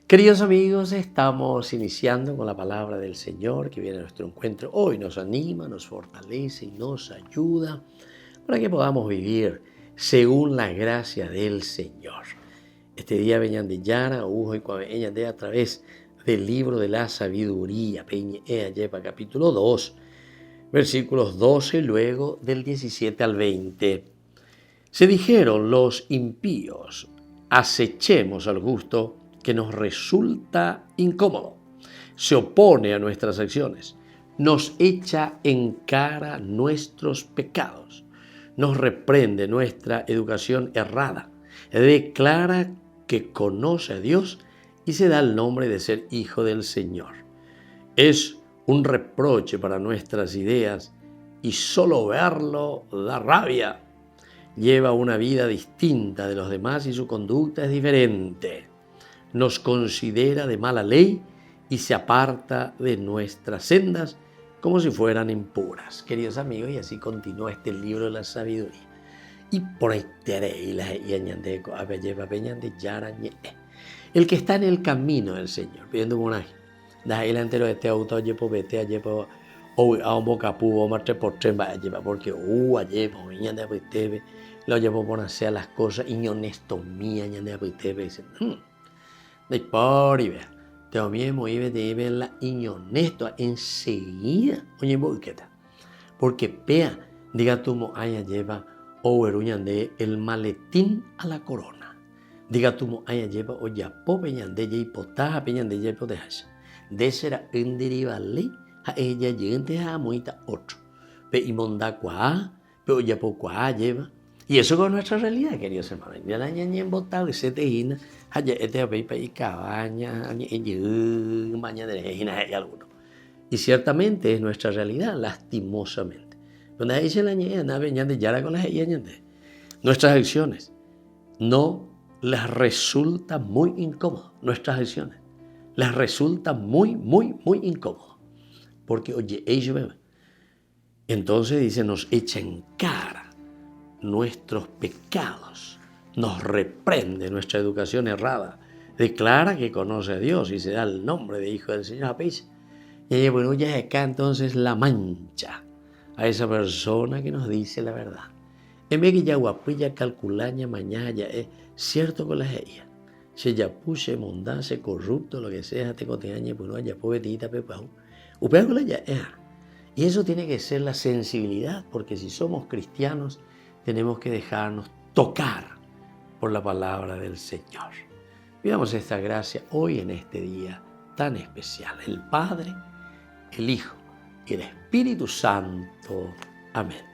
Queridos amigos, estamos iniciando con la palabra del Señor que viene a nuestro encuentro hoy. Nos anima, nos fortalece y nos ayuda para que podamos vivir según la gracia del Señor. Este día pe Ñandejára ou oikuave'ẽ ñande a través del libro de la sabiduría, pe iñe'ẽ ajépa capítulo 2, versículos 12 y luego del 17 al 20. Se dijeron los impíos, acechemos al justo que nos resulta incómodo, se opone a nuestras acciones, nos echa en cara nuestros pecados, nos reprende nuestra educación errada, declara que conoce a Dios y se da el nombre de ser hijo del Señor. Es un reproche para nuestras ideas y solo verlo da rabia. Lleva una vida distinta de los demás y su conducta es diferente. Nos considera de mala ley y se aparta de nuestras sendas como si fueran impuras. Queridos amigos, y así continúa este libro de la sabiduría. Iporãiterei la he'íva ñande ko'ápe ajépa pe Ñandejára ñe'ẽ. El que está en el camino del Señor, pidiendo morãi, ndaha'éi la enteroete oúta ojepopete ajépa ovy'a ombokapúvo omatrepotre mba'e ajépa, porque ou ajépa oĩ ñande apytépe la ojapo porãséa las cosas iñonestomía ñande apytépe, dice, hmm. Ndaipórive, teomi emoĩ peteĩme la iñonéstova ensegída oñemboykéta. Pórke péa ndikatumo'ãi ajépa ogueru ñande el maletín a la koróna. Ndikatumo'ãi ajépa ojapo pe ñande jaipota ha pe ñande jaipoteháicha. Nde che ra'y nderivaléi ha eheja jeýnte ha amoĩta ótro. Pe imondakuaa Pe ojapokuaa ajéva. Y eso con nuestra realidad, queridos hermanos. Ya la ñañembotavyséte hína ha ja'éte avei pa ikaváña, añe'ẽ jeýma ñanderehe hína he'i alguno. Y ciertamente es nuestra realidad, lastimosamente. Pero ndaha'éi che la ñe'ẽ, andave Ñandejára con la he'íva ñande. Nuestras acciones no les resulta muy incómodo, nuestras acciones les resulta muy, muy, muy incómodo. Porque oje'e ichupe. Entonces dice, nos echa en cara nuestros pecados, nos reprende nuestra educación errada, declara que conoce a Dios y se da el nombre de hijo del Señor. Apéicha, ñañepyrũ jaheka entonces la mancha a esa persona que nos dice la verdad. En vez que jaguapy jacalcula ñamaña ha ja'e cierto ko la he'íva. Che japu, che monda, che corrupto, lo que sea, tekotevẽ añepyrũ ajapo peteĩ tape pyahu. Upéva ko la ja'éva. Y eso tiene que ser la sensibilidad, porque si somos cristianos tenemos que dejarnos tocar por la palabra del Señor. Pidamos esta gracia hoy en este día tan especial. El Padre, el Hijo y el Espíritu Santo. Amén.